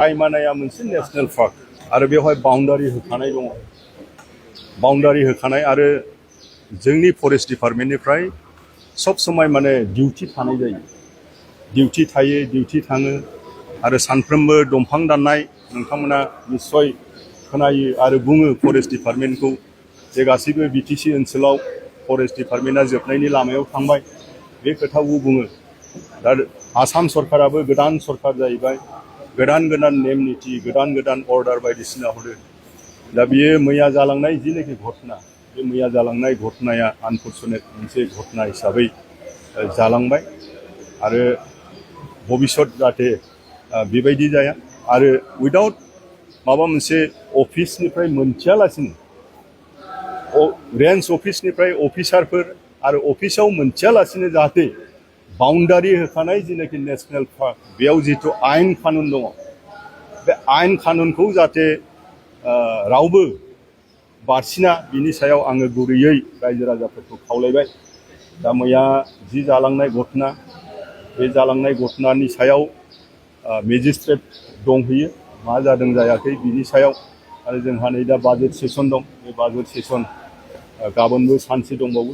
रायमानाया मोनसे national park आरो बेवहाय बाउन्डारि होखानाय दङ। बाउन्डारि होखानाय आरो जोंनि फरेस्ट डिपार्टमेन्टनिफ्राय सब समय माने डिउटि थानाय जायो। डिउटि थायो, डिउटि थाङो आरो सानफ्रोमबो दंफां दाननाय नोंथांमोना निश्चय खोनायो आरो बुङो फरेस्ट डिपार्टमेन्टखौ जे गासैबो बिटिसि ओनसोलाव फरेस्ट डिपार्टमेन्टआ जोबनायनि लामायाव थांबाय बे खोथाखौ बुङो। दा आसाम सरकाराबो गोदान सरकार जाहैबाय, गोदान गोदान नेम निथि, गोदान गोदान अर्डार बायदिसिना हरो। दा बियो मैया जालांनाय जिनाखि घटना, बे मैया जालांनाय घटनाया आनफर्चुनेट मोनसे घटना हिसाबै जालांबाय आरो भबिष्यत जाहाथे बेबायदि जाया आरो उइदाउट माबा मोनसे अफिसनिफ्राय मोनथियालासिनो रेन्ज अफिसनिफ्राय अफिसारफोर आरो अफिसाव मोनथियालासिनो जाहाथे बाउन्डारि होखानाय जिनाखि नेशनेल पार्क बेयाव जिथु आयेन कानुन दङ, बे आयेन कानुनखौ जाहाथे रावबो बारसिना बिनि सायाव आङो गुरैयै रायजो राजाफोरखौ खावलायबाय। दा मैया जि जालांनाय घटना, बे जालांनाय घटनानि सायाव मेजिस्ट्रेट दंहैयो, मा जादों जायाखै बिनि सायाव। आरो जोंहा नै दा बाजेट सेसन दं, बे बाजेट सेसन गाबोनबो सानसे दंबावो।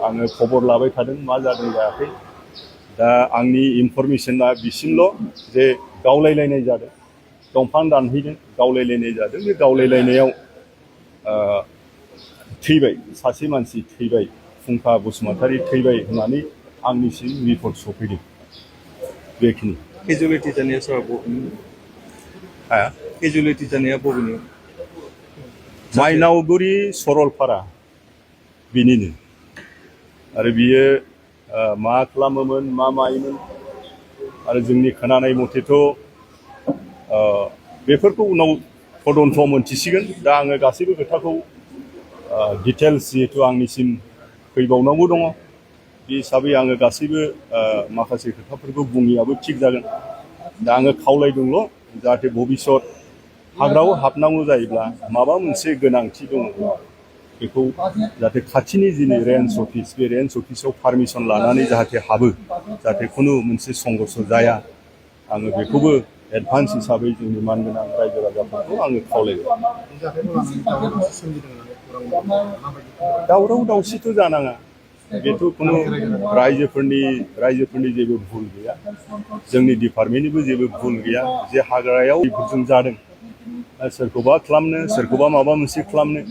आङो खबर लाबाय थादों मा जादों जायाखै। दा आंनि इनफरमेसना बिसिमल' जे गावलायलायनाय जादों, दंफां दानहैदों, गावलायलायनाय जादों। बे गावलायलायनायाव थैबाय, सासे मानसि थैबाय, फुंखा बसुमतारी थैबाय होननानै आंनिसिम रिपर्ट सफैदों। बेखिनि। केजुवेलिटि जानाया सार केजुवेलिटि जानाया बबेनि? माइनावगुरि सरलपारा बिनिनो। आरो बियो मा खालामोमोन, मा मायोमोन आरो जोंनि खोनानाय मथेथ' बेफोरखौ उनाव तदन्थ मोनथिसिगोन। दा आङो गासैबो खोथाखौ डिटेल्स जिहेतु आंनिसिम फैबावनांगौ दङ, बे हिसाबै आङो गासैबो माखासे खोथाफोरखौ बुङियाबो थिग जागोन। दा आङो खावलायदोंल' जाहाथे भबिष्यत हाग्रायाव हाबनांगौ जायोब्ला माबा मोनसे गोनांथि दङ बेखौ जाहाथे खाथिनि जिनि रेन्ज अफिस, बे रेन्ज अफिसाव पारमिसन लानानै जाहाथे हाबो, जाहाथे खुनु मोनसे संघर्ष जाया। आङो बेखौबो एडभान्स हिसाबै जोंनि मानगोनां रायजो राजाफोरखौ आङो खावलायदों। दावराव दावसिथ' जानाङा, बेथ' खुनु रायजोफोरनि जेबो भुल गैया, जोंनि डिपार्टमेन्टनिबो जेबो भुल गैया। जे हाग्रायाव बेफोरजों जादों, सोरखौबा खालामनो, सोरखौबा माबा मोनसे खालामनो,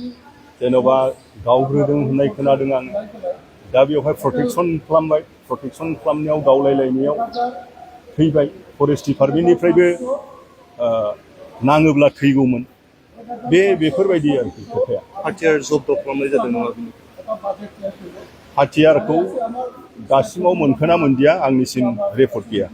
जेन'बा गावग्रोदों होननाय खोनादों आङो। दा बेवहाय प्रटेकसन खालामबाय, प्रटेकसन खालामनायाव गावलायलायनायाव थैबाय। फरेस्ट डिपार्टमेन्टनिफ्रायबो नाङोब्ला थैगौमोन। बेफोरबायदि आरोखि खोथाया। हाथियार जब्द खालामनाय जादों नामा? हाथियारखौ दासिमाव मोनखोना मोनदिया, आंनिसिम रिपर्ट गैया।